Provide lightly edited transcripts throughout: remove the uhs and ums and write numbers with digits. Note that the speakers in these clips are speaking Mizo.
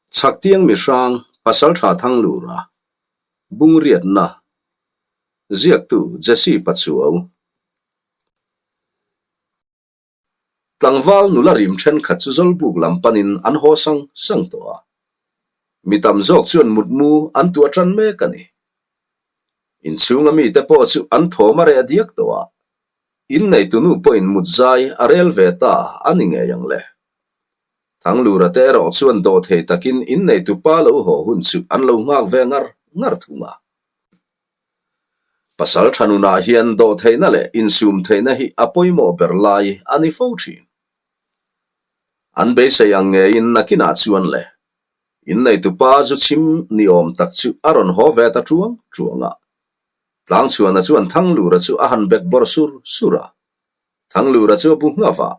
Chhaktiang mihrang Pasaltha Thanglura, Bungriatna, Ziaktu Jesse Pachuau. Tlangval nula rim thenkhat chu Zawlbuk lam panin an haw sang sang tawh a. Mi tam zawk chuan mutmu an tuah tan mek a ni. Inchhunga mite pawh chu an thawm a reh diak tawh a. Inneitunu pawhin mut zai a rel ve ta a ni ngei ang le. Thanglura te erawh chuan dawhthei takin inneitu pa lo haw hun chu an lo nghak ve ngar ngar thung a. Pasal tha nunah hian dawhtheihna leh insum theihna hi a pawimawh ber lai a ni fo thin. An beisei ang ngeiin nakinah chuan le inneitu pa zu chhim ni awm tak chu a rawn haw ve ta tuang tuang a. Tlangchhuana chuan Thanglura chu a han bek bawr sur sur a. Thanglura chu a bu nghauh a.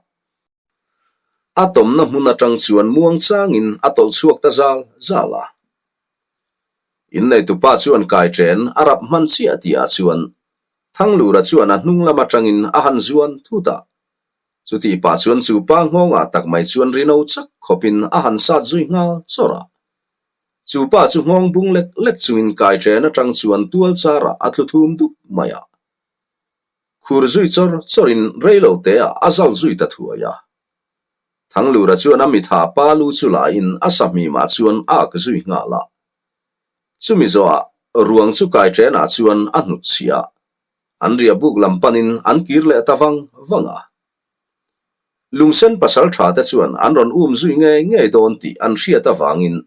A tawmna hmun atang chuan muang changin a tawlh chhuak ta zal zal a. Inneitupa chuan kai chen a rap hman chiah tihah chuan Thanglura chuan a hnung lam atangin a han zuan thut a. Chutih pah chuan chu pa nghawngah tak mai chuan rino chak khawpin a han sat zui nghal chawrh a. Chu pa chu nghawng bung lek lek chungin kai chen atang chuan tual charah a tlu thum dup mai a. Khur zui chawr chawrin reilo te ah a zal zui ta thuai a. Thanglura chuan a mitha pa lu chu lain a sahmimah chuan a ak zui nghal a. Chumi zawhah ruang chu kai ṭenah chuan a hnut chhia a, an riah buk lam panin an kir leh ta vang vang a. Lungsen pasal ṭha te chuan an rawn um zui ngei ngei dawn tih an hriat avangin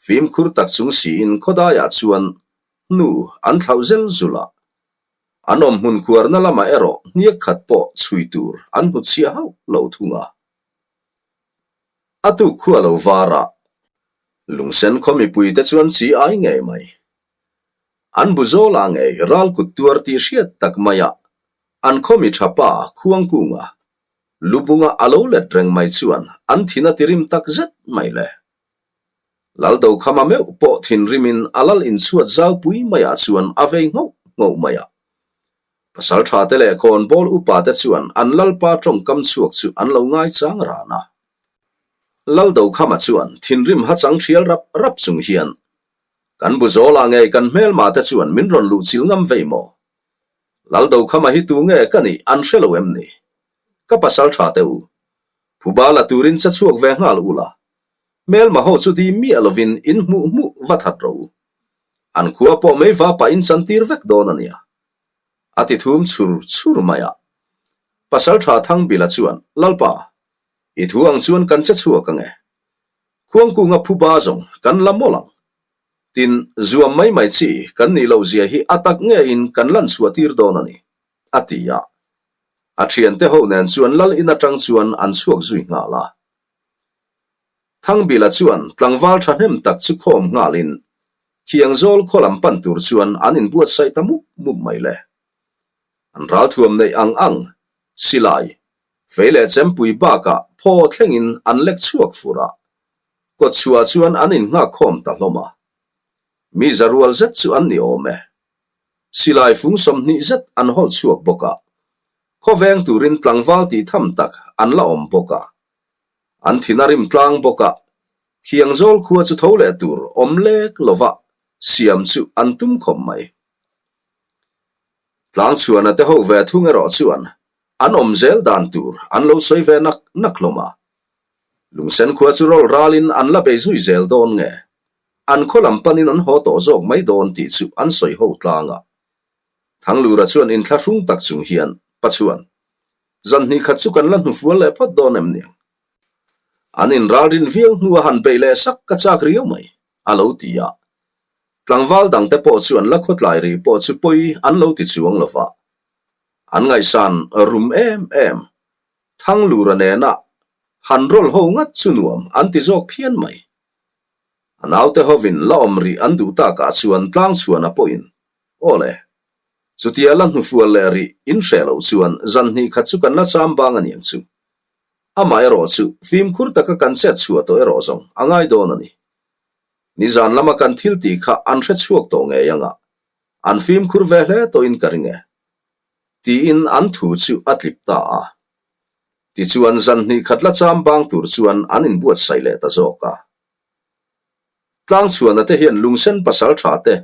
fimkhur tak chung siin khawdaiah chuan hnu an thlauh zel zul a. An awm hmun khuarna lamah erawh hniak khat pawh chhui tur an hmu chhiah hauh lo thung a. A tuk khua lo var a, lungsen khaw mipuite chuan chi ai ngei mai. An bu zawlah ngei ral kut tuar tih hriat tak maia an khaw mi tha pa Khuangkunga lubunga a lo let reng mai chuan an thin a tirim tak zet mai le. Lal Dokhama meuh pawh thinrimin a lal inchhuat zaupui maiah chuan a vei nghauh nghauh mai a. Pasal thate leh khawnbawl upate chuan an lalpa tawngkam chhuak chu an lo ngaichang ran a. Lal Dokhama chuan thinrim hachang thial rap rap chung hian, Kan bu zawlah ngei kan hmelmate chuan min rawn luhchilh ngam vei maw? Lal Dokhama hi tu nge ka nih an hre lo em ni? Ka pasal thate u, phuba la turin che chhuak ve nghal ula, Hmelma ho chu di miah lovin in hmuh hmuh va that rawh u. An khua pawh mei va pah in chantir vek dawn a nia. A ti thum chhur chhur mai a. Pasaltha Thangbila chuan, Lalpa, i thu ang chuan kan che chhuak ang e. Khuangkunga phuba zawng kan la mawlh ang. Tin, zuam mai mai chi kan nih loh zia hi a tak ngeiin kan lan chhuah tir dawn a ni, a ti a. A thiante ho nen chuan lal in atang chuan an chhuak zui nghal a. Thangbila chuan tlangval thahnem tak chu khawm nghalin Khiangzawl khaw lam pan tur chuan an inbuatsaih ta mup mup mai le. An ralthuam neih ang ang, silai, fei leh chempui bakah phaw thlengin an lek chhuak fur a, kawtchhuah chuan an innghak khawm ta hlawm a. Mi za rual zet chu an ni awm e. Silai fung 20 zet an hawlh chhuak bawk a, khawveng turin tlangval tih tham tak an la awm bawk a. An thin a rim tlang bawk a, Khiangzawl khua chu tho leh tur awm lek lova siam chu an tum khawp mai. Tlangchhuana te ho ve thung erawh chuan an awm zel dan tur an lo sawi ve nak nak hlawm a. Lungsen khua chu rawl ralin an la bei zui zel dawn nge, an khaw lam panin an haw tawh zawk mai dawn tih chu an sawi ho tlang a. Thanglura chuan inthlahrung tak chung hian, Pachuan, zan hnih khat chu kan la hnufual leh phawt dawn em niang? An inralrin viau hnua han beih leh sak ka chak riau mai, a lo ti a. Tlangval dangte pawh chuan la khawtlai rih pawh chu pawi an lo ti chuang lo va. An ngaihsan rum em em. Thanglura nena han rawl ho ngat chu nuam an ti zawk phian mai. A naute hovin la awm rih an duh takah chuan Tlangchhuana pawhin, Aw le, chutia la hnufual leh rih in hreh loh chuan zan hnih khat chu kan la cham bang a niang chu. Amah erawh chu fimkhur taka kan chet chhuah tawh erawh zawng a ngai dawn a ni. Nizan lama kan thil tih kha an hre chhuak tawh ngei anga an fimkhur ve hle tawhin ka ring e. Tiin an thu chu a tlip ta a. Tichuan zan hnih khat la cham bang tur chuan an inbuatsaih leh ta zawk a. Tlangchhuana te hian lungsen pasal tha te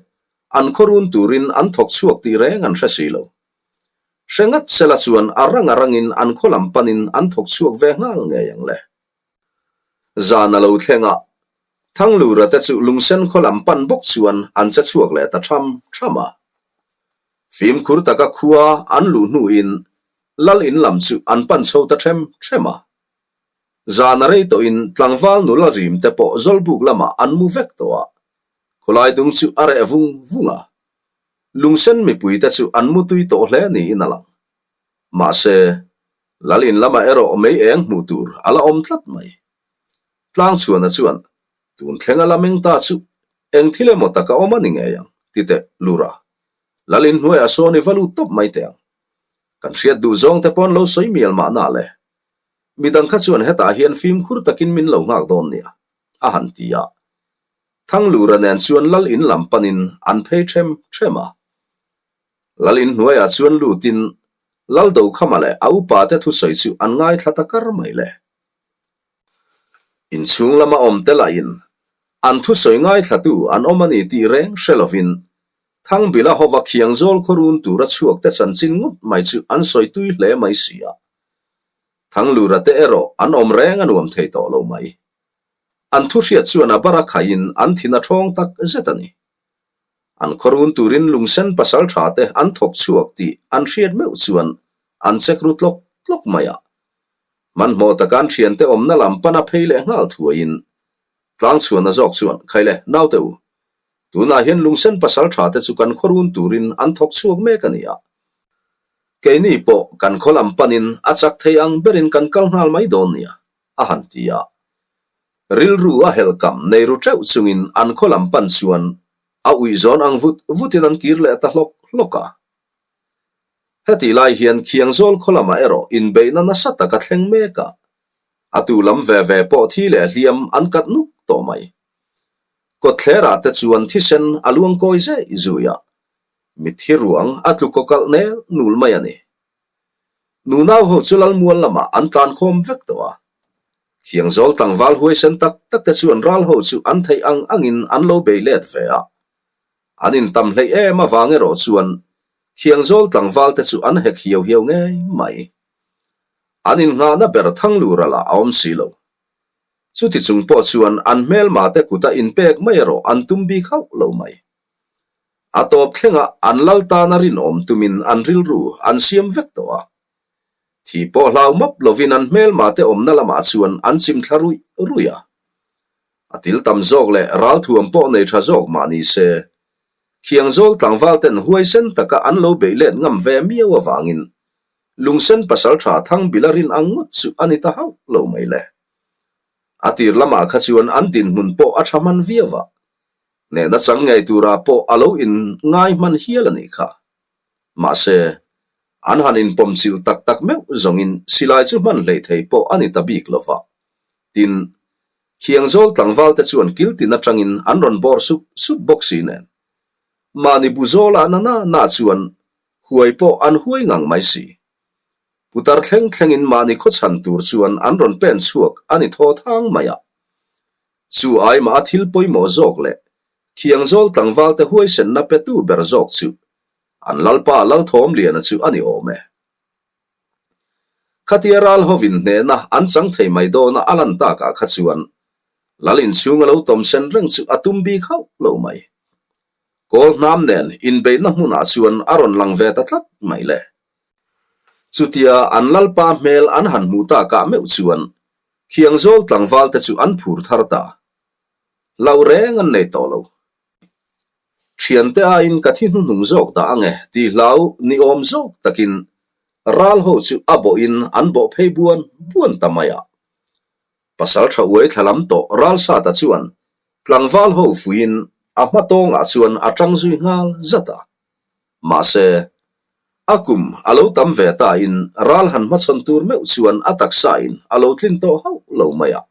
an khawrun turin an thawk chhuak tih reng an hre si lo. Hre ngat sela chuan a rang a rangin an khaw lam panin an thawk chhuak ve nghal ngei ang le. Zan a lo thleng a, Thanglura te chu lungsen khaw lam pan bawk chuan an che chhuak leh ta tham tham a. Fimkhur taka khua an luh hnuin Lal in lam chu an pan chho ta them them a. Zan a rei tawhin tlangval nula rim te pawh Zawlbuk lamah an mu vek tawh a, khawlai dung chu a reh vung vung a. Lungsen mipui te chu an mu tui tawh hle niin a lang. Mahse, Lal in lamah erawh mei eng hmuh tur a la awm tlat mai. Tlangchhuana chuan, Tun thleng a la meng ta chu eng thil emaw tak a awm a ni ngei ang, ti teh Lura. Lal in hnuaiah sawn i va lut tawp mai teh ang. Kan hriat duh zawng te pawn lo sawi mial mahna le. Midang kha chuan hetah hian fimkhur takin min lo nghak dawn nia, a han ti a. Thanglura nen chuan Lal in lam panin an phei ṭhem ṭhem a. Lal in hnuaiah chuan lutin Lal Dokhama leh a upa te thusawi chu an ngaithla ta kar mai le. Inchhung lama awm te lahin an thusawi ngaithlatu an awm a ni tih reng hre lovin Thangbila hova khiangzawl khawrun tura chhuak te chanchin ngawt mai chu an sawi tui hle mai si a. Thanglura te erawh an awm reng a nuam thei tawh lo mai. An thu hriat chuan a bara khaiin an thin a ṭhawng tak zet a ni. An khawrun turin lungsen pasal ṭha te an thawk chhuak tih an hriat meuh chuan an chek ru tlawk tlawk mai a. Hmanhmawh taka an ṭhiante awmna lam pana phei leh nghal thuaiin Tlangchhuana zawk chuan, Khaile, naute u, tunah hian lungsen pasal ṭha te chu kan khawrun turin an thawk chhuak mek a ni a. Keini pawh kan khaw lam panin a chak thei ang berin kan kal nghal mai dawn nia, a han ti a. Rilru a helhkam nei ru teuh chungin an khaw lam pan chuan a uih zawn ang vut vutin an kir leh ta hlawk hlawk a. Hetih lai hian Khiangzawl khaw lamah erawh inbeihna nasa tak a thleng mek a, a tu lam ve ve pawh thi leh hliam an kat nuk tawh mai. Kawtthlerah te chuan thisen a luang kawi zai zui a, mitthi ruang a tlu kawkalh nel nul mai a ni. Nunau ho chu Lalmual lamah an tlan khawm vek tawh a. Khiangzawl tlangval huaisen tak tak te chuan ral ho chu an theih ang angin an lo bei let ve a. An intam hleih em avang erawh chuan Khiangzawl tlangval te chu an hek hiau hiau ngei mai. An innghahna ber Thanglura lah a awm si lo. Chuti chung pawh chuan an hmelma te kuta inpek mai erawh an tum bik hauh lo mai. A tawp thlengah an lal tana rinawm tumin an rilru an siam vek tawh a. Thi pawh hlau map lovin an hmelma te awmna lamah chuan an chim thla ruih ruih a. A til tam zawk leh ralthuam pawh nei tha zawk mah ni se, Khiangzawl tlangval ten huaisen taka an lo beih let ngam ve miau avangin Lungsen pasaltha Thangbila rin ang ngawt chu a ni ta hauh lo mai le. A tir lamah kha chuan an dinhmun pawh a tha hman viau a, Hnehna chang ngei turah pawh a lo in ngai hman hial a nih kha. Mahse, an han inpawm chilh tak tak meuh zawngin silai chu hman hleih thei pawh a ni ta bik lo va. Tin, Khiangzawl tlangval te chuan kiltin atangin an rawn bawr sup sup bawk si nen. Mahni bu zawlah na na na chuan huai pawh an huai ngang mai si. Putar thleng thlengin mahni khawchhan tur chuan an rawn pen chhuak a ni thaw thang mai a. Chu aimah a thil pawimawh zawk leh Thiangzawl tlangvalte huaisenna petu ber zawk chu an Lalpa Lalthawmliana chu a ni awm e. Khatia ral hovin hnehna an chang thei mai dawna a lan takah kha chuan Lal inchhung a lo tawm sen reng chu a tum bik hauh lo mai. Kawl hnam nen inbeihna hmunah chuan a rawn lang ve ta tlat mai le. Chutia an Lalpa hmel an han hmuh takah meuh chuan Khiangzawl tlangval te chu an phur thar ta. Hlauh reng an nei tawh lo. Thiante aiin ka thi hnuhnung zawk dah ange tih hlau ni awm zawk takin ral ho chu a bawhin an bawh phei buan buan ta mai a. Pasal tha uai thla lam tawh Ralsata chuan tlangval ho fuiin a hma tawngah chuan a tang zui nghal zat a. Mahse, a kum a lo tam ve ta in ral han hmachhawn tur meuh chuan a taksa in a lo tlin tawh hauh lo mai a.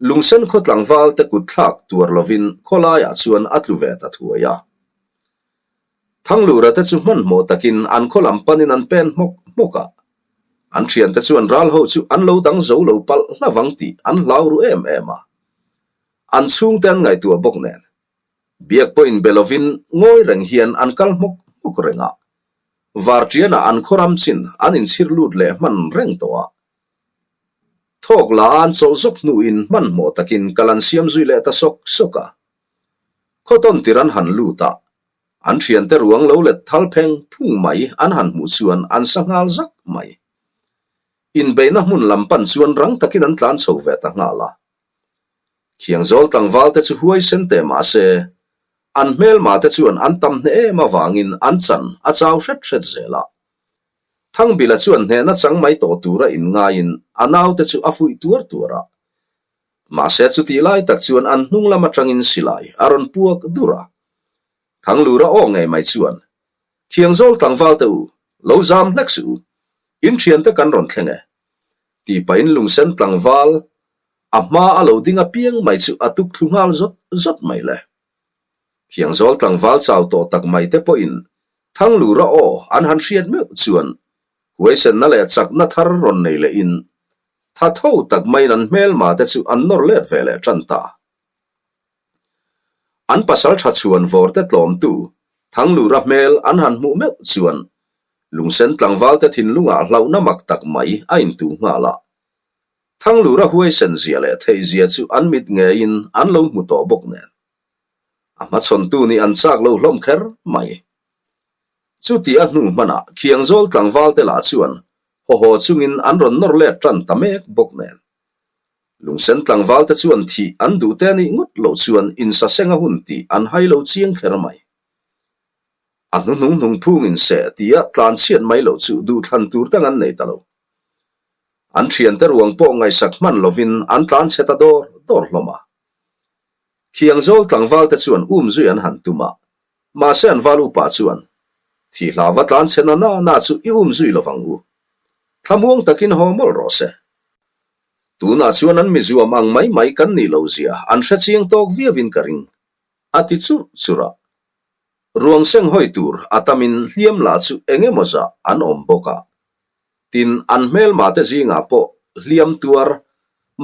Lungsen khaw tlangval te kut thlak tuar lovin khawlaiah chuan a tlu ve ta thuai a. Thanglura te chu hmanhmawh takin an khaw lam panin an pen hmawk hmawk a. An thiante chuan ral ho chu an lo dang zo lo palh hlavang tih an hlau ru em em a. An chhungte an ngaihtuah bawk nen. Biak pawh inbe lovin ngawi reng hian an kal hmawk hmawk reng a. Varṭianah an khaw ram chin an inchhir lut leh hman reng tawh a. Thawk la an chawlh zawk hnuin hmanhmawh takin kal an siam zui leh ta sawk sawk a. Khawtawn tir an han lut a, an thiante ruang lo let thal pheng phung mai an han hmuh chuan an sa nghal zak mai. Inbeihna hmun lam pan chuan rang takin an tlan chho ve ta nghal a. Thiangzawl tlangval te chu huaisen teh mah se, an hmelma te chuan an tam hneh em avangin an chan a chau hret hret zel a. Thangbila chuan hnehna chang mai tawh tura inngaiin a naute chu a fuih tuar tuar a. Mahse chutih lai tak chuan an hnung lam atangin silai a rawn puak dur a. Thanglura aw ngei mai chuan, Thiangzawl tlangval te u, lo zam hlek suh u, in thiante kan rawn thleng e. Tih pahin lungsen tlangval a hma a lo ding apiang mai chu a tuk thlu nghal zawt zawt mai le. Thiangzawl tlangval chau tawh tak mai te pawhin Thanglura aw an han hriat meuh chuan huaisenna leh chakna thar rawn nei lehin tha tho tak maiin an hmelma te chu an nawr let ve leh tan ta. An pasal tha chhuan vawr te tlawmtu Thanglura hmel an han hmuh meuh chuan lungsen tlangval te thinlungah hlauhna mak tak mai a intu nghal a. Thanglura huaisen zia leh theih zia chu an mit ngeiin an lo hmu tawh bawk nen. A hmachhawntu nih an chak lo hlawm kher mai. Chuti a hnu hmanah Khiangzawl tlangval te lah chuan haw haw chungin an rawn nawr let tan ta mek bawk nen. Lungsen tlangval te chuan thih an duh te nih ngawt loh chuan insaseng a hun tih an hai lo chiang kher mai. A hnuhnung hnung phung inseh tia tlan chhiat mai loh chu duhthlan tur dang an nei ta lo. An thiante ruang pawh ngaihsak hman lovin an tlan chhe ta dawr dawr hlawm a. Khiangzawl tlangval te chuan um zui an han tum a, mahse an val upa chuan, Thi hla va tlan chhe na na na chu i um zui lovang u. Thlamuang takin haw mawlh rawh se. Tunah chuan an mizuam ang mai mai kan nih loh zia an hre chiang tawk viauin ka ring, a ti churh churh a. Ruang seng hawi tur a tamin hliam lah chu eng emaw zah an awm bawk a. Tin, an hmelma te zingah pawh hliam tuar,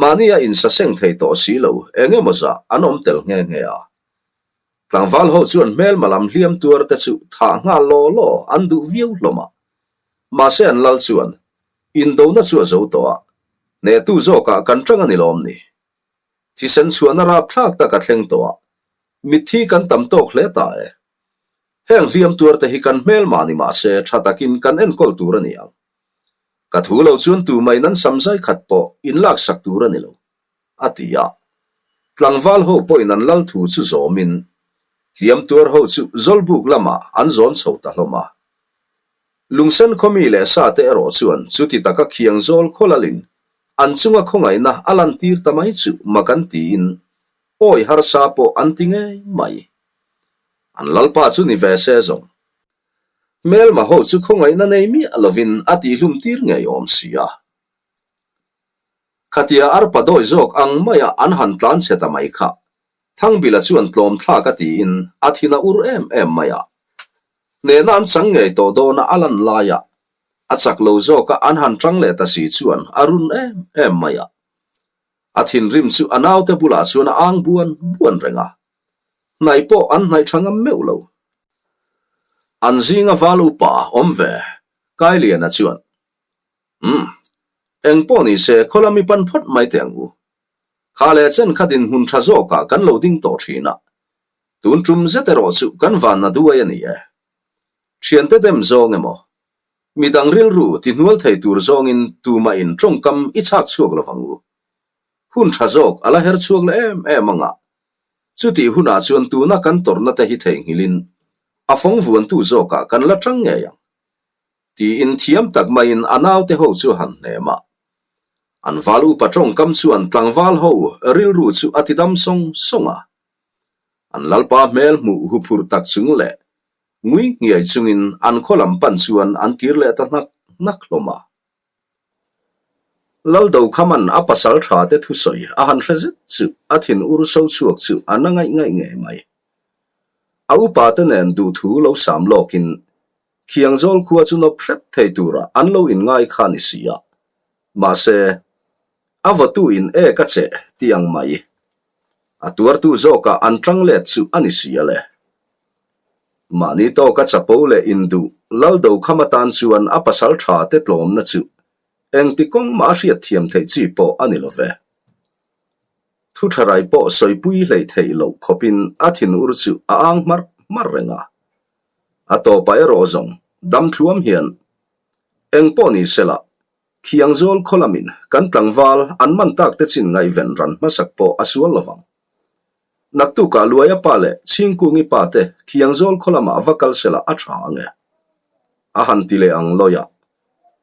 mahnia insaseng thei tawh si lo eng emaw zah an awm tel nghe nghe a. Tlangval ho chuan hmelma lam hliam tuar te chu thah nghal law law an duh viau hlawm a. Mahse an lal chuan, Indona chu a zo tawh a, hnehtu zawkah kan tang a ni lawm ni? Thisen chhuahna rapthlak tak a thleng tawh a, mitthi kan tam tawk hle ta e. Heng hliam tuar te hi kan hmelmah ni mah se tha takin kan enkawl tur a ni ang. Ka thu lo chuan tumah in an sam zai khat pawh in laksak tur a ni lo, a ti a. Tlangval ho pawhin an lal thu chu zawmin hliam tuar ho chu Zawlbuk lamah an zawn chho ta hlawm a. Lungsen khawmi leh sa te erawh chuan chuti taka khiang zawl khawlalin an chunga khawngaihna a lantir ta mai chu mak an tiin awi harsa pawh an ti ngei mai. An lalpa chu ni ve se zawng. Hmelma ho chu khawngaihna nei miah lovin a tihlum tir ngei awm si a. Khatia arpa dawi zawk ang maia an han tlan chhe ta mai kha Thangbila chuan tlawm thlak a tiin a thin a ur em em mai a. Hnehna an chang ngei tawh dawna a lan laia a chak lo zawka an han tang leh ta si chuan a run em em mai a. A thinrim chu a naute bulah chuan a ang buan buan reng a. Hnaih pawh an hnaih tha ngam meuh lo. An zinga val upa awm ve, Kailiana chuan, Umm, eng pawh ni se khaw lam i pan phawt mai teh ang u. Kha leh chen kha dinhmun tha zawkah kan lo ding tawh thin a, tun tum zet erawh chu kan vanna duai a ni e. Thiante dem zawng emaw, midang rilru ti hnual thei tur zawngin tumahin tawngkam i chhak chhuak lo vang u. Hun tha zawk a la her chhuak leh em em ang a, chutih hunah chuan tuna kan tawrhna te hi theihnghilhin a fawng vuantu zawkah kan la tang ngei ang. Tiin thiam tak maiin a naute ho chu han hnem a. An val upa tawngkam chuan tlangval ho rilru chu a tidam sawng sawng a. An lalpa hmel hmuh huphurh tak chung leh ngui nghiai chungin an khaw lam pan chuan an kir leh ta hnak hnak hlawm a. Laldo Khaman a pasal tha te thusawi a han hre zet chu a thin ur so chhuak chu a na ngaih ngaih ngei mai. A upa te nen duhthu lo sam lawkin Khiangzawl khua chu nawp hrep thei tura an lo inngai kha ni si a. Mahse, a vawtu in ek a cheh ti ang mai. A tuartu zawkah an ṭang let chu a ni si a le. Mahni tawka chapo leh induh lal dokham atan chuan a pasal ṭha te tlawmna chu engti kawng mah a hriat thiam theih chi pawh a ni lo ve. Thu ṭha rai pawh sawipui hleih theih loh khawpin a thinur chu a ang hmarh hmarh reng a. A tawpah erawh zawng dam thluam hian eng pawh ni sela Khiangzawl khaw lamin kan tlangval an man tak te chin ngaihven ran hmasak pawh a sual lovang. Naktukah Luaia pa leh Chhingkungi pa te Khiangzawl khaw lamah va kal sela a tha ang e. A han ti leh ang lawia.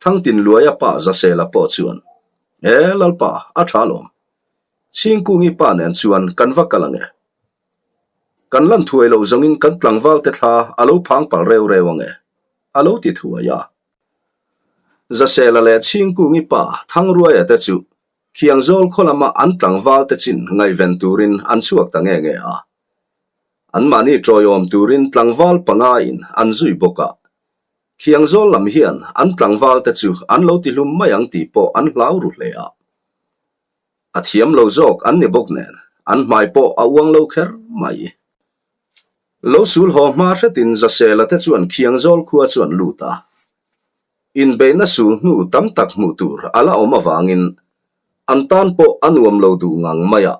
Thangtin Luaia pa Zasela pawh chuan, E Lalpa, a tha lawm. Chhingkungi pa nen chuan kan va kal ang e. Kan lan thuai loh zawngin kan tlangval te thla a lo phang palh reu reu ang e, a lo ti thuai a. Zasela leh Chhingkungi pa Thangruaia te chu Khiangzawl khaw lama an tlangval te chin ngaihven turin an chhuak ta nge nge a. Anmahni tawiawm turin tlangval panga in an zui bawk a. Khiangzawl lam hian an tlangval te chu an lo tihlum mai ang tih pawh an hlau ru hle a. A thiam lo zawk an ni bawk nen an hmai pawh a uang lo kher mai. Lo sul haw hma hretin Zasela te chuan Khiangzawl khua chu an lut a. Inbeihna sul hnu tam tak hmuh tur a la awm avangin an tan pawh a nuam lo duh ngang mai a.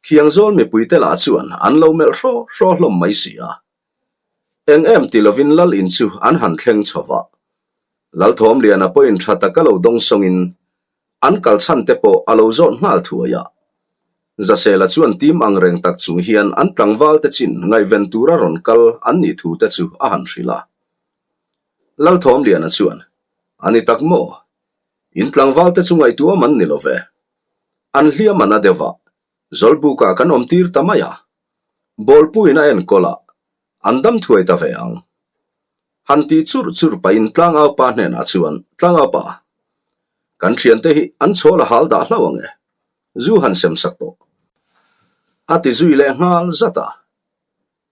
Khiangzawl mipuite lah chuan an lo melh hraw hraw hlawm mai si a. Eng em ti lovin Lal in chu an han thleng chho va. Lalthawmliana pawhin tha taka lo dawng sawngin An kal chhan te pawh a lo zawt nghal thuai a. Zasela chuan tim ang reng tak chung hian an tlangval te chin ngaihven tura rawn kal an nih thu te chu a han hrilh a. Lalthawmliana chuan, A ni tak maw? In tlangval te chu ngaihtuam an ni lo ve. An hliam a na deuh a, Zawlbukah kan awm tir ta mai a. Bawlpuiin a enkawl a, an dam thuai ta ve ang. Han tih churh churh pahin Tlangaupa hnenah chuan, Tlangaupa, kan thiante hi an chhawl a hal dah hlauh ang e, zu han sem sak tawh. A ti zui leh nghal zat a.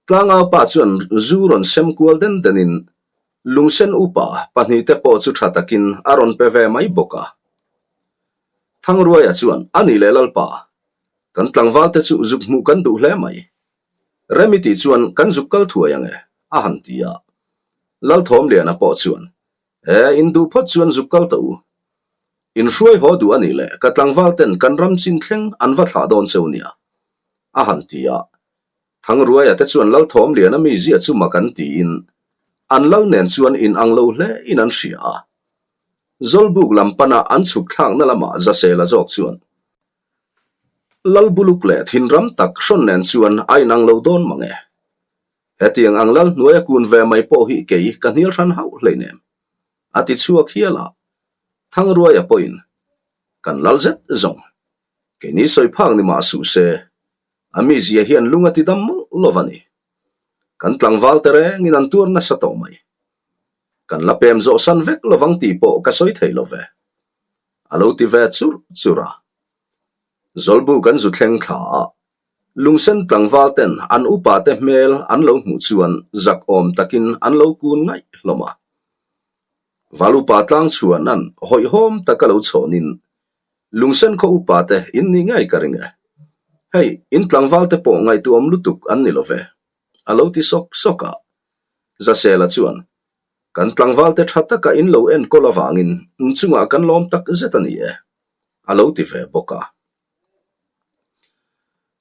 Tlangaupa chuan zu rawn sem kual den denin Lungsen upa pahnihte pawh chu tha takin a rawn pe ve mai bawk a. Thangruaia chuan, A nih leh Lalpa, kan tlangvalte chu zuk hmuh kan duh hle mai. Remi tih chuan kan zuk kal thuai ang e, a han ti a. Lalthawmliana pawh chuan, E, in duh phawt chuan zuk kal tawh u. In hruai haw duh a nih leh ka tlangval ten kan ram chin thleng an va thlah dawn cheu nia, a han ti a. Thangruaia te chuan Lalthawmliana mizia chu mak an tiin an lal nen chuan in ang lo hle in an hria a. Zawlbuk lam pana an chhuk thlakna lamah Zasela zawk chuan, Lal buluk leh thinram tak hrawn nen chuan a inang lo dawn mang e. Hetiang ang lal hnuaia kun ve mai pawh hi kei ka hnial hran hauh hleinem. A ti chhuak hial a, Thangruaia pawhin, Kan lal zet zawng. Keini sawi phak ni mah suh se, a mizia hian lung a ti dam mawlh lo va ni. Kan tlangval te rengin an tuar nasa tawh mai. Kan la pem zawh san vek lovang tih pawh ka sawi thei lo ve. A lo ti ve churh churh a. Zawlbu kan zu thleng thla a, lungsen tlangval ten an upa te hmel an lo hmuh chuan zak awm takin an lo kun ngaih hlawm a. Val upa tlang chhuan an hawihhawm taka lo chhawnin, Lungsen khaw upa te in nih ngei ka ring e. Hei, in tlangval te pawh ngaihtuahawm lutuk an ni lo ve, a lo ti sawk sawk a. Zasela chuan, Kan tlangvalte tha taka in lo enkawl avangin inchungah kan lawm tak zet a ni e, a lo ti ve bawk a.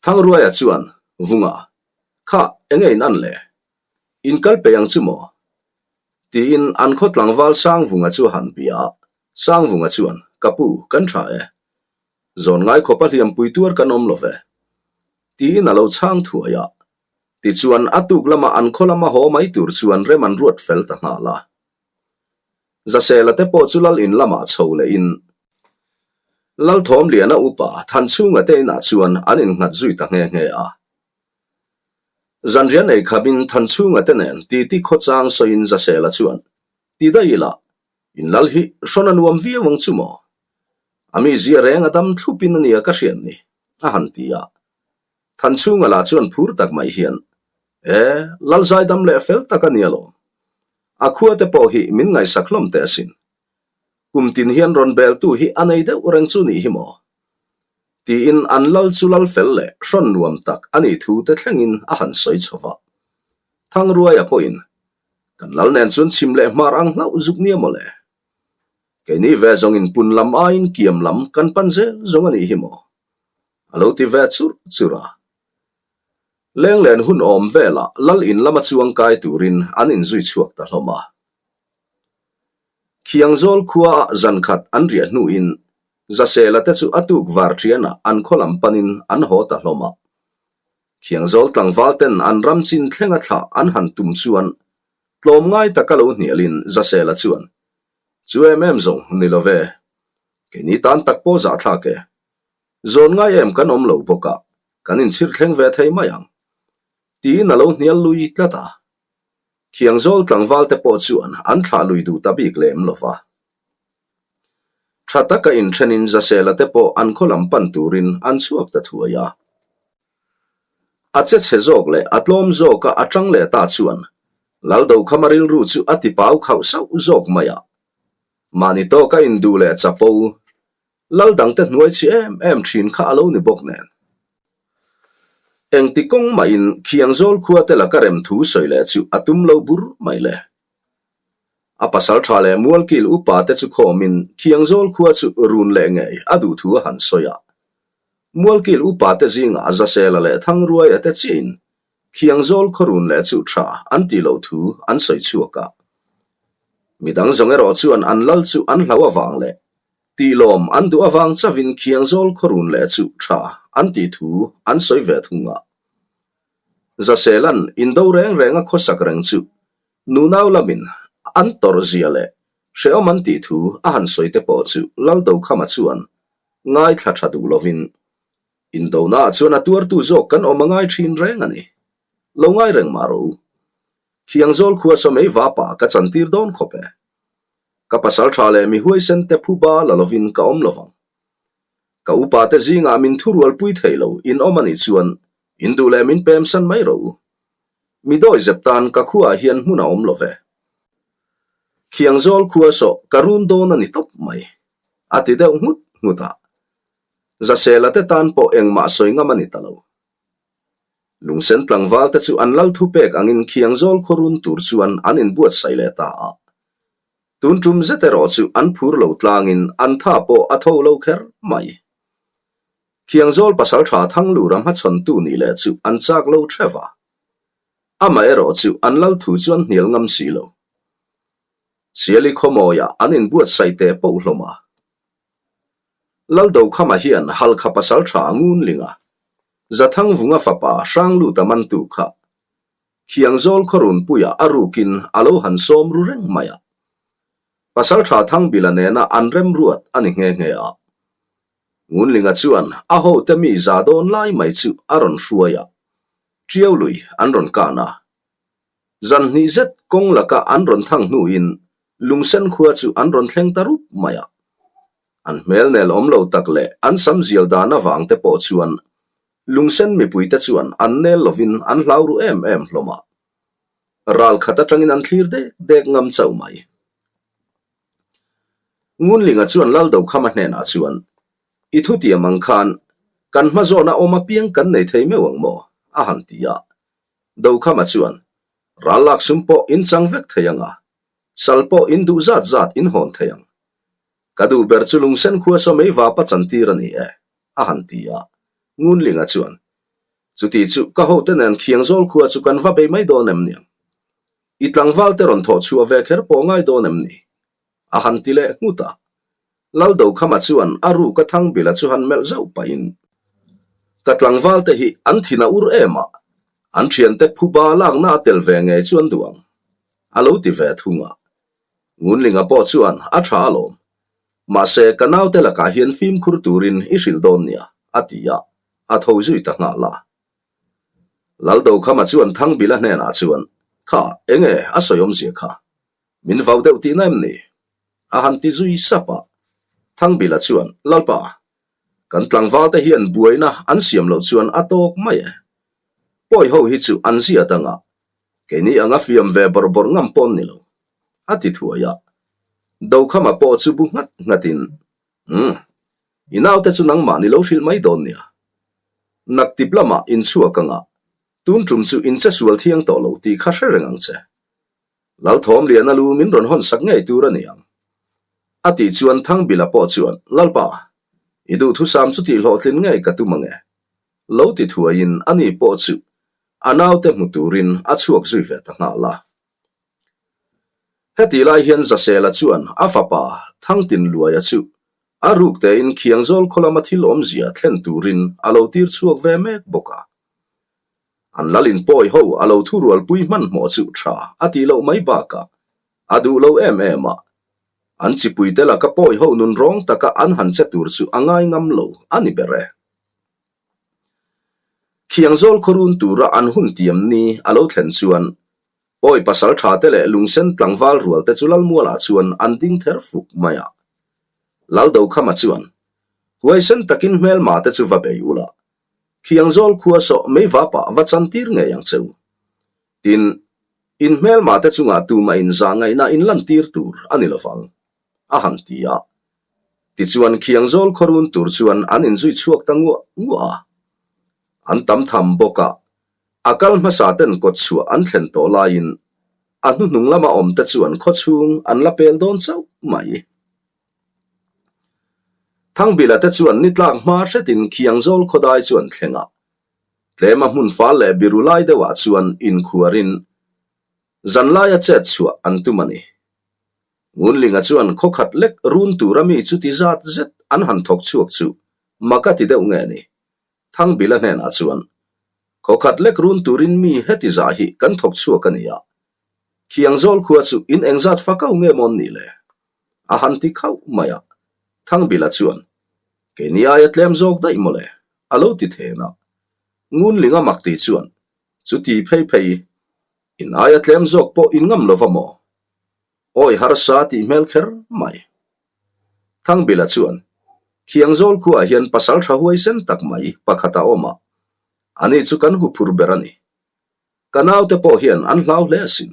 Thangruaia chuan, Vunga, kha enge in an le? In kal peih ang chu maw? Tiin an khaw tlangval Sangvunga chu a han bia a. Sangvunga chuan, Ka pu, kan tha e. Zawn ngai khawpa hliampui tuar kan awm lo ve. Tiin a lo chhang thuai a. Tichuan, a tuk lama an khaw lama haw mai tur chuan rem an ruat fel ta nghal a. Zasela te pawh chu lal in lamah chho lehin Lalthawmliana upa Thanchhunga te inah chuan an innghat zui ta nghe nghe a. Zanrian ei khamin Thanchhunga te nen titi khawchang sawiin Zasela chuan, Ti daih ila, in lal hi hrawn a nuam viau ang chu maw? A mizia reng a dam thlupin a nia ka hriat ni, a han ti a. Thanchhunga lah chuan phur tak mai hian, E, lal zaidam leh fel tak a ni alawm. A khua te pawh hi min ngaihsak hlawm teh asin. Kum tin hian rawn beltu hi a nei deuh reng chu nih hi maw? Tiin an lal chu lal fel leh hrawn nuam tak a nih thu te thlengin a han sawi chho va. Thangruaia pawhin, Kan lal nen chuan chhim leh hmar ang hlauh zuk nia maw le? Keini ve zawngin pun lam aiin kiam lam kan pan zel zawng a nih hi maw? A lo ti ve churh churh a. Lenglen hun awm velah lal in lama chuang kai turin an inzui chhuak ta hlawm a. Khiangzawl khuaah zan khat an riah hnuin Zasela te chu a tuk var ṭhianah an khaw lam panin an haw ta hlawm a. Khiangzawl tlangval ten an ram chin thlenga thlah an han tum chuan tlawm ngai taka lo hnialin Zasela chuan, Chu em em zawng ni lo ve. Keini tan tak pawh zahthlak e. Zawn ngai em kan awm lo bawk a, kan inchhir thleng ve thei mai ang. Tiin a lo hnial lui tlat a. Khiangzawl tlangval te pawh chuan an thlah lui duh ta bik lem lo va. Tha taka inthenin Zasela te pawh an khaw lam pan turin an chhuak ta thuai a. A che chhe zawk leh a tlawm zawka a tang leh ta chuan Laldokhama rilru chu a ti pau khauh sauh zawk mai a. Mahni tawka induh leh chapo Lal dangte hnuai chhi em em thin kha a lo ni bawk nen. Engti kawng mahin Khiangzawl khua te laka rem thu sawi leh chu a tum lo bur mai le. A pasal tha leh Mualkil upa te chu khawmin Khiangzawl khua chu run leh ngei a duh thu a han sawi a. Mualkil upa te zingah Zasela leh Thangruaia te chiahin Khiangzawl khaw run leh chu tha an tih loh thu an sawi chhuak a. Midang zawng erawh chuan an lal chu an hlau avang leh Tihlawm an duh avang chavin Khiangzawl khawrun leh chu tha an tih thu an sawi ve thung a. Zaselan indo reng renga khawsak reng chu nunau lamin an tawrh zia leh hrehawm an tih thu a han sawi te pawh chu Laldokhama chuan ngaithla tha duh lovin indonaah chuan a tuartu zawk kan awm a ngai thin reng a ni. Lo ngai reng mah rawh u. Khiangzawl khua saw mei vapa ka chantir dawn khawp e. Ka pasal tha leh mi huaisen te phuba la lovin ka awm lovang. Ka upa te zingah min thurual pui thei lo in awm a nih chuan in duh leh min pem san mai rawh u. Mi dawi zep tan ka khuaah hian hmun a awm lo ve. Khiangzawl khua sawh ka run dawn a ni tawp mai, a ti deuh nghut nghut a. Zasela te tan pawh engmah sawi ngam a ni ta lo. Lungsen tlangval te chu an lal thupek angin Khiangzawl khaw run tur chuan an inbuatsaih leh ta a. Tun tum zet erawh chu an phur lo tlangin an tha pawh a tho lo kher mai. Khiangzawl pasaltha Thanglura hmachhawntu nih leh chu an chak lo theuh a. Amah erawh chu an lal thu chu an hnial ngam si lo. Siali khawmawiah an inbuatsaih teh poh hlawm a. Laldokhama hian Halkha pasaltha a ngun ling a, Zathangvunga fapa Hrangluta mantu kha Khiangzawl khawrunpuia a rukin a lo han sawm ru reng mai a. Pasaltha Thangbila nena an remruat a ni nghe nghe a. Ngunlinga chuan a hote mi za dawn lai mai chu a rawn hruai a, Tiau lui an rawn kan a. Zan hnih zet kawng laka an rawn thang hnuin Lungsen khua chu an rawn thleng ta rup mai a. An hmel nel awm lo tak leh an sam zial dan avang te pawh chuan Lungsen mipuite chuan an nel lovin an hlau ru em em hlawm a. Ral khat atangin an thlir dek dek ngam chauh mai. Ngunlinga chuan Laldokhama hnenah chuan, I thutiam ang khan kan hma zawna awm apiang kan nei thei meuh ang maw? a han ti a. Dokhama chuan, Ral lak sum pawh in chang vek thei ang a, sal pawh in duh zat zat in hawn thei ang. Ka duh ber chu lungsen khua saw mei vapa chantir a ni e, a han ti a. Ngunlinga chuan, Chuti chu ka hote nen Khiangzawl khua chu kan va bei mai dawn em niang? I tlangval te rawn thawh chhuah ve kher pawh ngai dawn em ni? A han ti leh nghut a. Laldokhama chuan a ruka Thangbila chu han melh zauh pahin, Ka tlangval te hi an thin a ur em a, an thiante phuba lakna a tel ve ngei chu an duh ang, a lo ti ve thung a. Ngunlinga pawh chuan a tha alawm. Mahse, ka naute lakah hian fimkhur turin i hrilh dawn nia, a ti a, a tho zui ta nghal a. Laldokhama chuan Thangbila hnenah chuan, Kha, enge a sawi awmzia kha? Min vau deuh tihna em ni? A han ti zui sap a. Thangbila chuan, Lalpa, kan tlangvalte hian buaina an siam loh chuan a tawk mai e. Pawi ho hi chu an ziat anga, keini anga fiam ve bawrh bawrh ngam pawn ni lo, a ti thuai a. Dokhama pawh chu bu nghat nghatin, Umm. I naute chu nangmah ni lo hrilh mai dawn nia. Naktip lamah in chhuak anga, tun tum chu in che sual thiang tawh lo tih kha hre reng ang che. Lalthawmliana lu min rawn hawn sak ngei tur a ni ang. A tih chuan Thangbila pawh chuan, Lalpa, i duhthusam chu tih hlawhtlin ngei ka tum ange. Lo ti thuaiin ani pawh chu a naute hmu turin a chhuak zui ve ta nghal a. Heti lai hian Zasela chuan a fapa Thangtinluaia chu a ruk tein Khiangzawl khaw lama thil awmzia thlen turin a lo tir chhuak ve mek bawk a. An lalin pawi ho a lo thurualpui hmanhmawh chu tha a tih loh mai bakah a duh lo em em a, an chipuite laka pawi ho nun rawng taka an han che tur chu a ngai ngam lo a ni ber e. Khiangzawl khawrun tura an hun tiam ni a lo thlen chuan Pawi pasal tha te leh lungsen tlangval rual te chu Lalmualah chuan an ding ther fuk mai a. Laldokhama chuan, Huaisen takin hmelma te chu va bei ula, Khiangzawl khua sawh mei vapah va chantir ngei ang che u. Tin, in hmelma te chungah tumah in zah ngaihna in lantir tur a ni lovang, a han ti a. Tichuan Khiangzawl khawrun tur chuan an inzui chhuak ta nguah nguah a. An tam tham bawk a, a kal hmasa ten kawt chhuah an thlen tawh laiin a hnuhnung lama awm te chuan khawchhung an la pel dawn chauh mai. Thangbila te chuan ni tlak hma hretin Khiangzawl khawdai chu an thleng a, tlema hmun fal leh biru lai deuhah chuan inkhuarin zanlaia chet chhuah an tum a ni. Ngunlinga chuan khawkhat lek run tura mi chuti zat zet an han thawk chhuak chu mak a ti deuh nge ni? Thangbila hnenah chuan, Khawkhat lek run turin mi heti zah hi kan thawk chhuak a ni a, Khiangzawl khua chu in engzat fakau nge mawn ni le? A han ti khauh mai a, Thangbila chuan, Keini aia tlem zawk daih maw le? a lo ti then a. Ngunlinga mak ti chuan, Chuti phei phei, in aia tlem zawk pawh in ngam lova maw? Awi harsa tih hmel kher mai. Thangbila chuan, Khiangzawl khuaah hian pasal tha huaisen tak mai pakhat a awm a, ani chu kan huphur ber a ni. Ka naute pawh hian an hlau hle asin.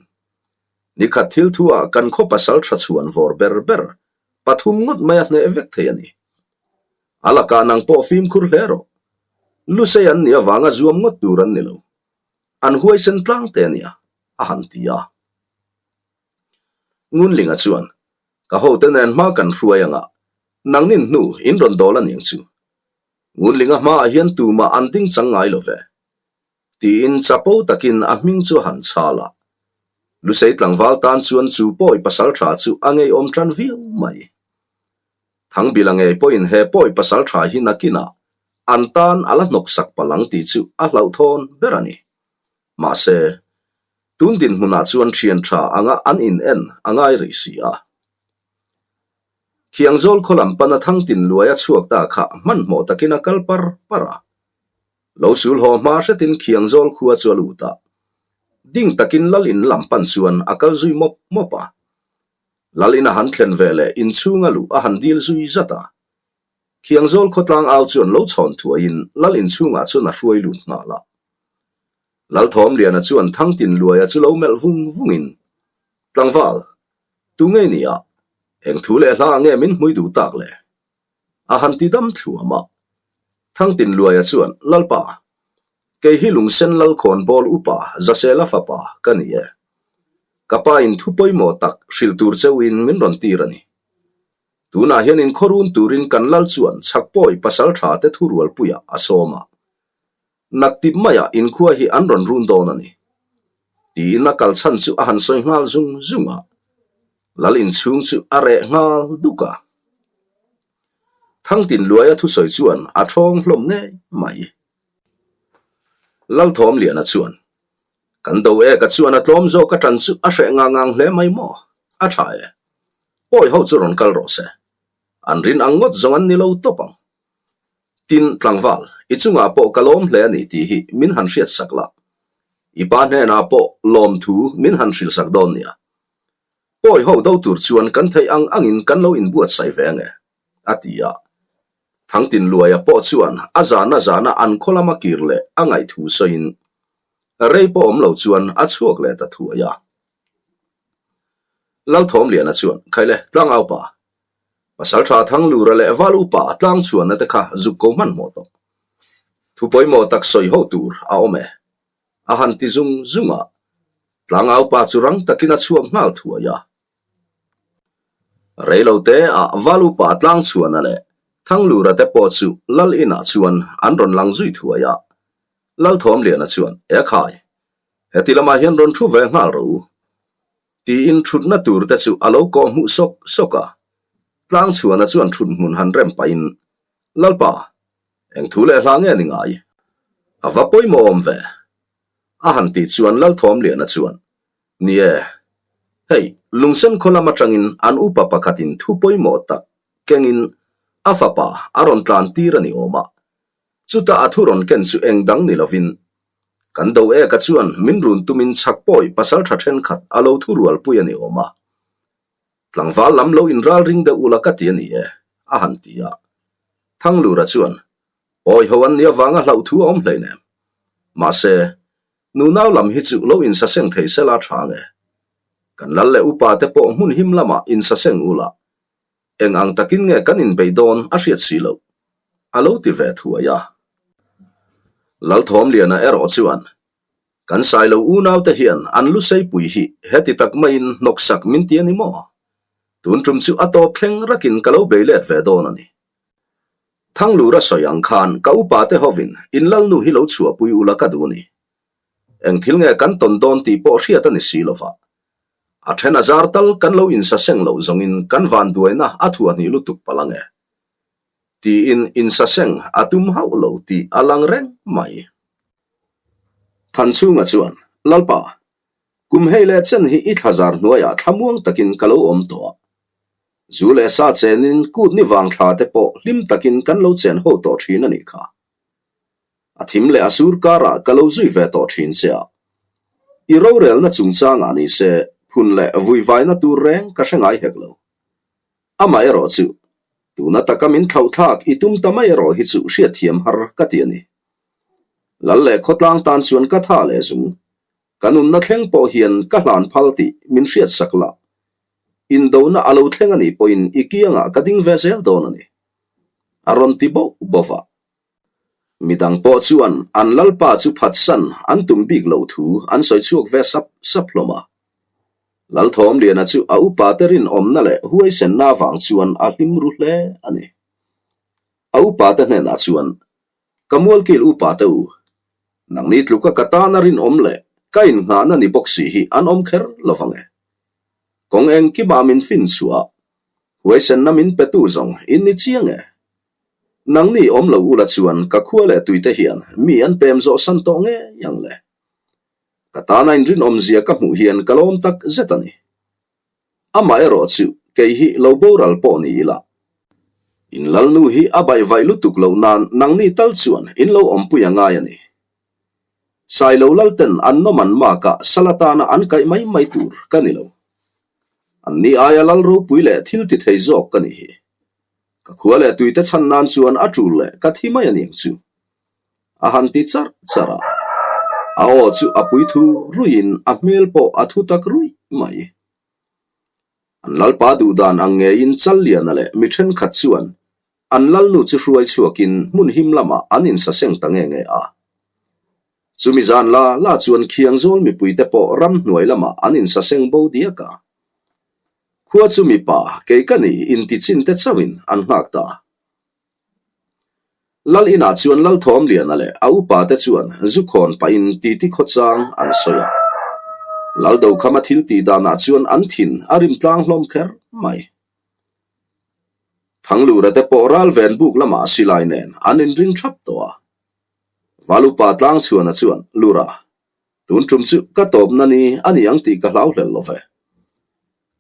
Nikhat thil thuah kan khaw pasal tha chhuan vawr ber ber pathum ngawt mai a hneh vek thei a ni. A lakah nang pawh fimkhur hle rawh. Lusei an nih avanga zuam ngawt tur an ni lo. An huaisen tlang te a nia, a han ti a. Ngunlinga chuan, Ka hote nen hma kan hruai anga, nangnin hnu in rawn dawl a niang chu. Ngunlinga hmaah hian tumah an ding chang ngai lo ve. Tiin chapo takin a hming chu a han chhal a. Lusei tlangval tan chuan chu pawi pasal tha chu a ngeiawm tan viau mai. Thangbila ngei pawhin he pawi pasal tha hi nakinah an tan a la hnawksak palh ang tih chu a hlauhthawn ber a ni. Mahse, tun dinhmunah chuan thian tha anga an in en a ngai rih si a. Thiangzawl khaw lam pana Thangtin luai a chhuak ta kha hmanhmawh takin a kal par par a. Lo sul haw hma hretin Khiangzawl khua chu a lut a. Ding takin Lal in lam pan chuan a kal zui mawp mawp a. Lal in a han thlen ve leh inchhung a luh a han dil zui zat a. Khiangzawl khawtlang au chuan lo chhawn thuaiin Lal inchhungah chuan a hruai lut nghal a. Lalthawmliana chuan Thangtin Luaia chu lo melh vung vungin, Tlangval, tu ngei ni a? Eng thu leh hla nge min hmui duh tak le? A han ti dam thluam a. Thangtin Luaia chuan, Lalpa, kei hi Lungsen Lalkhawnbawl upa Zasela fapa ka ni e. Ka pa in thu pawimawh tak hrilh tur cheuhin min rawn tir a ni. Tunah hian inkhawrun turin kan lal chuan chhakpawi pasal tha te thurualpuiah a sawm a. Naktip maiah inkhua hi an rawn run dawn a ni. Tiin a kal chhan chu a han sawi nghal zung zung a. Lal inchhung chu a reh nghal duk a. Thangtin Luaia thusawi chuan a thawng hlawm ngei mai. Lalthawmliana chuan, Kan do eka chuan a tlawm zawk a tan chu a hreh ngang ngang hle mai maw? A tha e. Pawi ho chu rawn kal rawh se. An rin ang ngawt zawng an ni lo tawp ang. Tin, tlangval, i chungah pawh ka lawm hle a ni tih hi min han hriatsak la. I pa hnenah pawh lawmthu min han hrilhsak dawn nia. Pawi ho do tur chuan kan theih ang angin kan lo inbuatsaih ve ange, a ti a. Thangtinluaia pawh chuan a zana zana an khaw lama kir leh a ngaihthu sawiin rei pawh awm lo chuan a chhuak leh ta thuai a. Lalthawmliana chuan, Khaile, tlangaupa! Pasalṭha Thanglura leh Val Upa tlangchhuahna te kha zuk ko hmanhmawh tawh. Thu pawimawh tak sawi ho tur a awm e. A han ti zung zung a, tlangaupa chu rang takin a chhuak nghal thuai a. Reilote ah Val Upa tlangchhuahna leh Thanglura te pawh chu Lal inah chuan an rawn lang zui thuai a. Lalthawmliana chuan, Ekhai, heti lamah hian rawn thu ve nghal rawh u. Tiin thutna tur te chu a lo kawh hmuh sawk sawk a. Tlangchhuana chuan thut hmun han rem pahin, Lalpa, eng thu leh hla nge ni ngai? A va pawimawh awm ve. A han tih chuan Lalthawmliana chuan, Ni e, hei, Lungsen khaw lam atangin an upa pakhatin thu pawimawh tak kengin a fapa a rawn tlan tir a ni awm a. Chutah a thu rawn ken chu eng dang ni lovin, Kan do eka chuan min run tumin chhak pawi pasal tha thenkhat a lo thu rualpui a ni awm a. Tlangval lam lo inral ring deuh ula ka ti a ni e, a han ti a. Thanglura chuan, Pawi ho an nih avanga hlauh thu a awm hleinem. Mahse, nunau lam hi chu lo insaseng thei sela tha nge. Kan lal leh upa te pawh hmun him lamah insaseng ula, Eng ang takin nge kan inbeih dawn a hriat si loh? A lo ti ve thuai a. Lalthawmliana erawh chuan, Kan Sailo unaute hian an luseipui hi heti tak maiin hnawksak min ti a ni maw? Tun tum chu a tawp thleng rakin ka lo bei let ve dawn a ni. Thanglura sawi ang khan ka upate hovin in lalnu hi lo chhuahpui ula ka duh a ni. Eng thil nge kan tawn dawn tih pawh hriat a ni si lova. A then a zar tal kan lo insaseng loh zawngin kan vanduaina a thuahhnih lutuk palh ang e. Tiin insaseng a tum hauh lo tih a lang reng mai. Thanchhunga chuan, Lalpa, kum hei leh chen hi i thlazar hnuaiah thlamuang takin ka lo awm tawh a. Zu leh sa chenin kut ni vang thla te pawh hlim takin kan lo chen ho tawh thin a nih kha. A thim leh a sur karah ka lo zui ve tawh thin che a. I rorelna chungchangah ni se phun leh vuivaina tur reng ka hre ngai hek lo. Amah erawh chu, tuna taka min thlauhthlak i tum ta mai erawh hi chu hriatthiam har ka ti a ni. Lal leh khawtlang tan chuan ka tha leh zung. Ka nunna thleng pawh hian ka hlan phal tih min hriatsak la. Indona a lo thleng a nih pawhin i kiangah ka ding ve zel dawn a ni. A rawn ti bauh bauh a. Midang pawh chuan an lalpa chu phatsan an tum bik loh thu an sawi chhuak ve sap sap hlawm a. Lalthawmliana chu a upate rinawmna leh huaisenna avang chuan a hlim ru hle a ni. A upate hnenah chuan, Ka mualkil upate u, nangni tluka ka tana rinawm leh ka innghahna ni bawk si hi an awm kher lo vang e. Kawng engkimah min fin chhuah a, huaisenna min petu zawng in ni chiang e. Nangni awm lo ula chuan ka khua leh tuite hian mi an pem zawh san tawh ngei ang le. Ka tana inrinawmzia ka hmuh hian ka lawm tak zet a ni. Amah erawh chu kei hi lo boral pawh ni ila. In lalnu hi a baihvaih lutuk loh nan nangni tal chuan in lo awmpui a ngai a ni. Sailo lalten an nawm an mak a sal atana an kaih mai mai tur ka ni lo. Anni aia lal ropui leh thil ti thei zawk ka nih hi. Ka khua leh tuite chhan nan chuan a tul leh ka thi mai a niang chu. A han ti charh charh a, a aw chu a pui thu ruiin a hmel pawh a thu tak ruih mai. An lalpa duhdan ang ngeiin Challiana leh mi thenkhat chuan an lalnu chu hruai chhuakin hmun him lamah an insaseng ta nge nge a. Chumi zan la la chuan Khiangzawl mipuite pawh ramhnuai lamah an insaseng bo diak a. Khua chu mipa kei ka ni inti chin te chauhin an nghak ta. Lal inah chuan Lalthawmliana leh a upa te chuan zu khawn pahin titi khawchang an sawi a. Lal Dokhama thil tih danah chuan an thin a rim tlang hlawm kher mai. Thanglura te pawh ral ven buk lamah silai nen an inring thap tawh a. Val upa Tlangchhuana chuan, Lura, Tun tum chu ka tawpna ni a ni ang tih ka hlau hlel lo ve.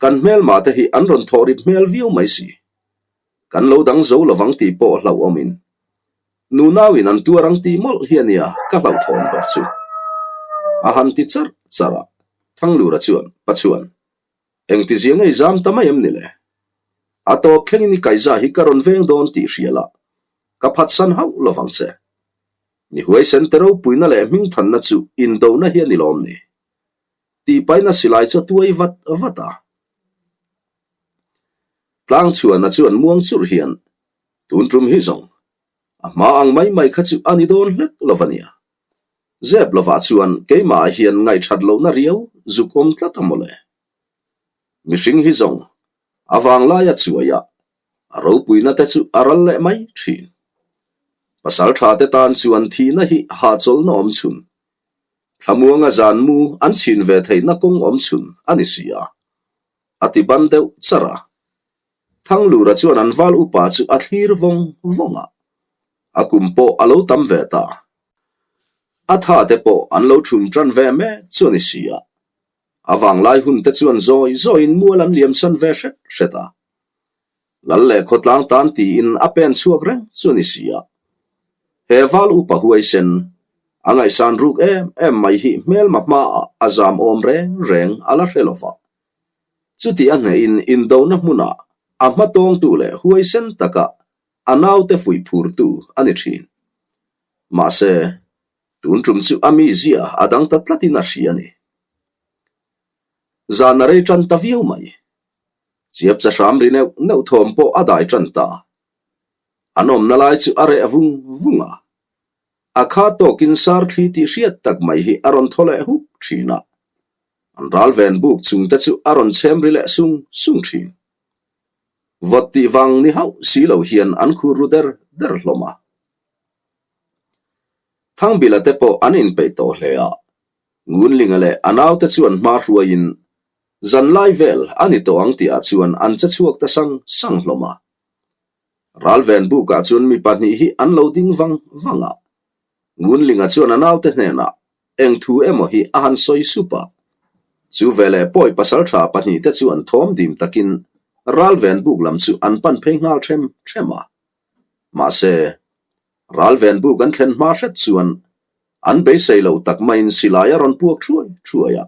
Kan hmelma te hi an rawn thawh rip hmel viau mai si. Kan lo dang zo lovang tih pawh hlauhawmin. Nunauin an tuar ang tih mawlh hi a nia ka hlauhthawn ber chu. A han ti charh charh a, Thanglura chuan, Pachuan, engtizia ngei zam ta mai em ni le? A tawp thlengin i kaihza hi ka rawn veng dawn tih hria la, ka phatsan hauh lovang che. Mi huaisen te ropuina leh hmingthanna chu indona hi a ni lawm ni? Tih paina silai chu a tuai vat vat a. Tlangchhuana chuan muang churh hian, Tun tum hi zawng, a hma ang mai mai kha chu a ni dawn hlek lo va nia. Zep lovah chuan keimahah hian ngaihthat lohna riau zuk awm tlat a mawle. Mihring hi zawng, a vanglaia chuaia a ropuina te chu a ral leh mai thin. Pasal tha te tan chuan thihna hi hahchawlhna awm chhun, thlamuanga zan mu an chhin ve theihna kawng awm chhun a ni si a, a ti ban deuh char a. Thanglura chuan an val upa chu a thlir vawng vawng a, a kum pawh a lo tam ve ta. A tha te pawh an lo thum tan ve mek chu a ni si a. A vanglai hun te chuan zawi zawiin mual an liam san ve hret hret a. Lal leh khawtlang tan tiin a pen chhuak reng chu a ni si a. He val upa huaisen, a ngaihsan ruk em em mai hi hmelma hmaah a zam awm reng reng a la hre lo va. Chuti a hnehin indona hmunah a hmatawngtu leh huaisen taka a naute fuih phurtu a ni thin. Mahse, tun tum chu a mizia a dang ta tlatin a hria a ni. Zan a rei tan ta viau mai. Chiap cha hram ri neuh neuh thawm pawh a dai tan ta. An awmna lai chu a reh vung vung a. A kha tawkin sar thli tih hriat tak mai hi a rawn thaw leh huk thin a. An ral ven buk chung te chu a rawn chhem ri leh sung sung thin. Vawt tih vang ni hauh si lo hian an khur ru der der hlawm a. Thangbila te pawh an inpeih tawh hle a. Ngunlinga leh a naute chuan hma hruaiin Zan lai vel a ni tawh ang tihah chuan an che chhuak ta sang sang hlawm a. Ralven bukah chuan mi pahnih hi an lo ding vang vang a. Ngunlinga chuan a naute hnenah eng thu emaw hi a han sawi sup a. Chu veleh pawi pasaltha pahnihte chu an thawm dim takin Ralven buk lam chu an pan phei nghal them them a. Mahse, Ralven buk an thlen hma hret chuan an beisei lo tak maiin silai a rawn puak thuai thuai a.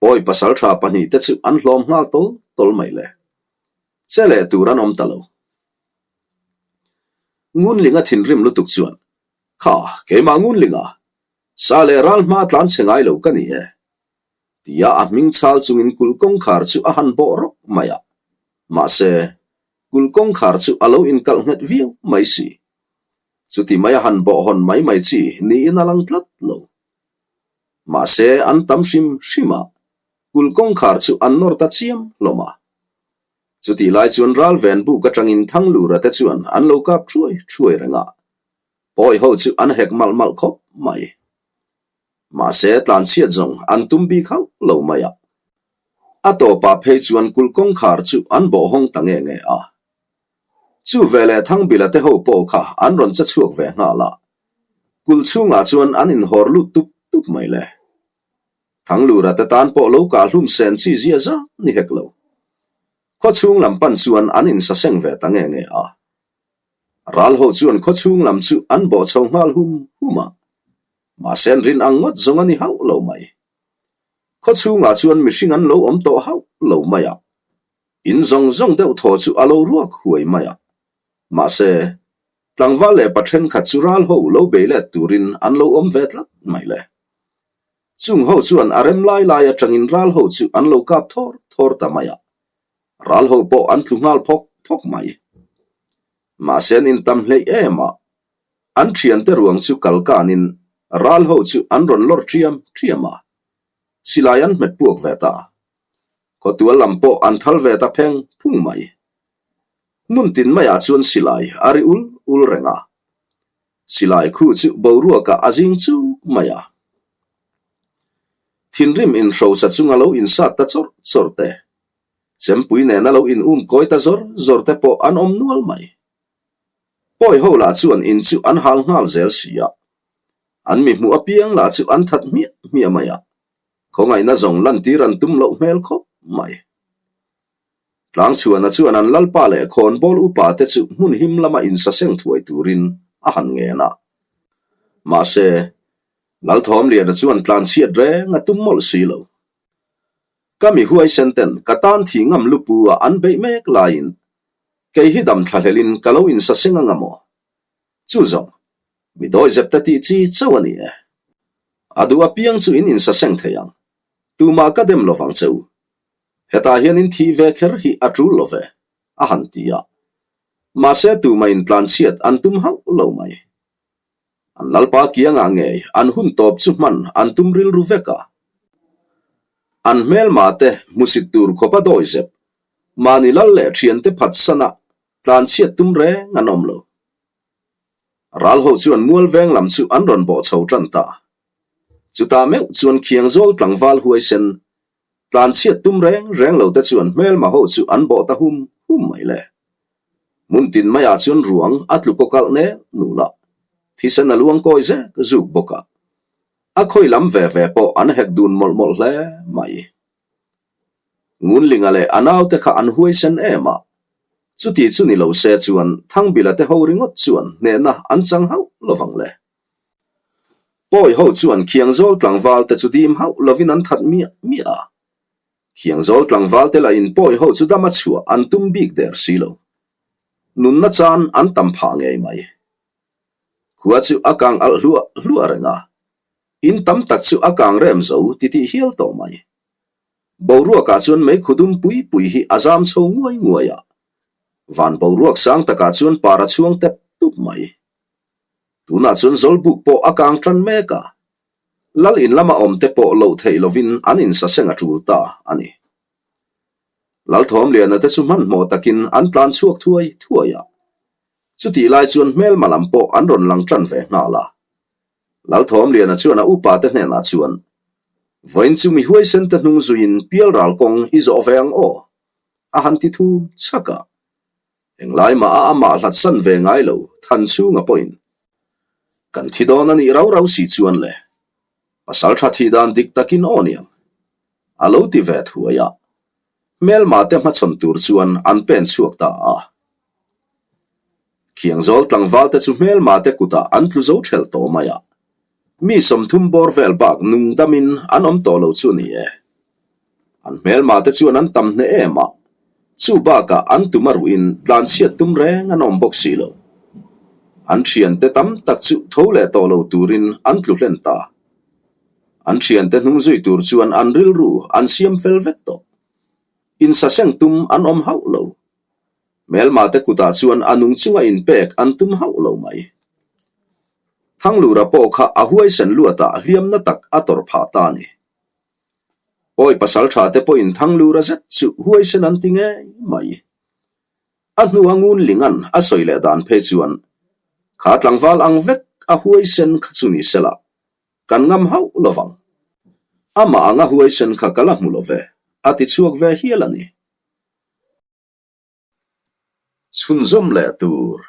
Pawi pasaltha pahnihte chu an hlawm nghal tawl tawl mai le. Che leh tur an awm ta lo. Ngunlinga thinrim lutuk chuan, Kha, keimah Ngunlinga, sa leh ral hma tlan chhe ngai lo ka ni e. Tia a hming chhal chungin kulh kawngkhar chu a han bawh rawk mai a. Mahse, kulh kawngkhar chu a lo inkalh nghet viau mai si. Chuti mai a han bawh hawn mai mai chi niin a lang tlat lo. Mahse, an tam hrim hrim a, kulh kawngkhar chu an nawr ta chiam hlawm a. Chutih lai chuan ral ven buk atangin Thanglura te chuan an lo kap thuai thuai reng a, pawi ho chu an hek malh malh khawp mai. Mahse, tlanchhiat zawng an tum bik hauh lo mai a. A tawpah phei chuan kulh kawngkhar chu an bawh hawng ta nge nge a. Chu veleh Thangbila te ho pawh kha an rawn che chhuak ve nghal a, Kulh chhungah chuan an inhawr lut tup tup mai le. Thanglura te tan pawh lo kah hlum sen chi zia zang ni hek lo. Khaw chhung lam pan chuan an insaseng ve ta nge nge a. Ral ho chuan khaw chhung lam chu an bawh chho nghal hum hum a. Mahse an rin ang ngawt zawng a ni hauh lo mai. Khaw chhungah chuan mihring an lo awm tawh hauh lo mai a. In zawng zawng deuh thaw chu a lo ruak huai mai a. Mahse, Tlangval leh pa thenkhat chu ral ho lo bei let turin an lo awm ve tlat mai le. Chung ho chuan a rem lai lai atangin ral ho chu an lo kap thawr thawr ta mai a, ral ho pawh an tlu nghal phawk phawk mai. Mahse an intam hleih em a, an thiante ruang chu kal kanin ral ho chu an rawn lawr ṭhiam ṭhiam a, silai an hmet puak ve ta. Khawtual lam pawh an thal ve ta pheng phung mai. Hmun tin maiah chuan silai a ri ul ul reng a. Silai khu chu boruakah a zing chuk mai a. Thinrim inhrosa chunga lo insat ta chawrh chawrh te, chempui nena lo in um kawi ta zawr zawr te pawh an awm nual mai. Pawi ho lah chuan in chu an hal nghal zel si a. An mi hmuh apiang lah chu an that hmiah hmiah mai a. Khawngaihna zawng lantir an tum loh hmel khawp mai. Tlangchhuana chuan an lalpa leh khawnbawl upa te chu hmun him lama insaseng thuai turin a han ngen a. Mahse, Lalthawmliana chuan tlanchhiat reng a tum mawlh si lo. Ka mi huaisen ten ka tan thih ngam lupu a an beih mek laiin kei hi dam thlahlelin ka lo insaseng anga maw? Chu zawng, mi dawizep te tih chi chauh a ni e. A duh apiang chu in insaseng thei ang. Tumah ka dem lovang che u. Hetah hian in thih ve kher hi a tul lo ve. a han ti a. Mahse tumah in tlanchhiat an tum hauh lo mai. An lalpa kiangah ngei an hun tawp chu hman an tum rilru vek a. An hmelma te hmusit tur khawpa dawi zep, mahni lal leh thiante phatsana tlanchhiat tum reng an awm lo. Ral ho chuan mual veng lam chu an rawn bawh chho tan ta. Chutah meuh chuan khiangzawl tlangval huaisen tlanchhiat tum reng reng lo te chuan hmelma ho chu an bawh ta hum hum mai le. Hmun tin maiah chuan ruang a tlu kaw kalh nel nul a, thisen a luang kawi zek zuk bawk a. A khawi lam ve ve pawh an hek dun mawlh mawlh hle mai. Ngunlinga leh a naute kha an huaisen em a, chuti chu ni lo se chuan Thangbila te ho ringawt chuan hnehna an chang hauh lovang le. Pawi ho chuan Khiangzawl tlangval te chu dim hauh lovin an that miah miah a. Khiangzawl tlangval te lahin pawi ho chu dama chhuah an tum bik der si lo. Nunna chan an tam phah ngei mai. Khua chu a kang alh hluah hluah reng a, in tam tak chu a kang rem zo titih hial tawh mai. Boruakah chuan meikhu dum pui pui hi a zam chho nguai nguai a, van boruak sang takah chuan par a chhuang tep tup mai. Tunah chuan Zawlbuk pawh a kang tan mek a, Lal in lama awm te pawh loh theih lovin an insaseng a tul ta a ni. Lalthawmliana te chu hmanhmawh takin an tlan chhuak thuai thuai a, chutih lai chuan hmelma lam pawh an rawn lang tan ve nghal a. Lalthawmliana chuan a upa te hnenah chuan, Vawiin chu mi huaisen te hnung zuiin pialral kawng i zawh ve ang aw? a han ti thum chhak a. Englai mah a amah hlat san ve ngai lo than chhunga pawhin kan thi dawn a nih rau rau si chuan le pasal tha thih dan dik takin aw niang a lo ti ve thuai a, hmelma te hmachhawn tur chuan an pen chhuak ta a. Khiangzawl tlangval te chu hmelma te kutah an tlu zo thelh tawh mai a, mi 30 bawr vel bak nung damin an awm tawh lo chu a ni e. An hmelma te chuan an tam hneh em a, chu bakah an tum a ruhin tlanchhiat tum reng an awm bawk si lo. An thiante tam tak chu tho leh tawh lo turin an tlu hlen ta. An thiante hnung zui tur chuan an rilru an siam fel vek tawh. Insaseng tum an awm hauh lo. Hmelma te kutah chuan a nung chunga inpek an tum hauh lo mai. Thanglura pawh kha a huaisen luatah hliamna tak a tawrh phah ta a ni. Pawi pasal tha te pawhin Thanglura zet chu huaisen an ti ngei mai. A hnua ngun lingan a sawi leh dan phei chuan kha tlangval ang vek a huaisen kha chu ni sela kan ngam hauh lovang. Amah anga huaisen kha ka la hmu lo ve, a ti chhuak ve hial a ni. Chhunzawm leh tur.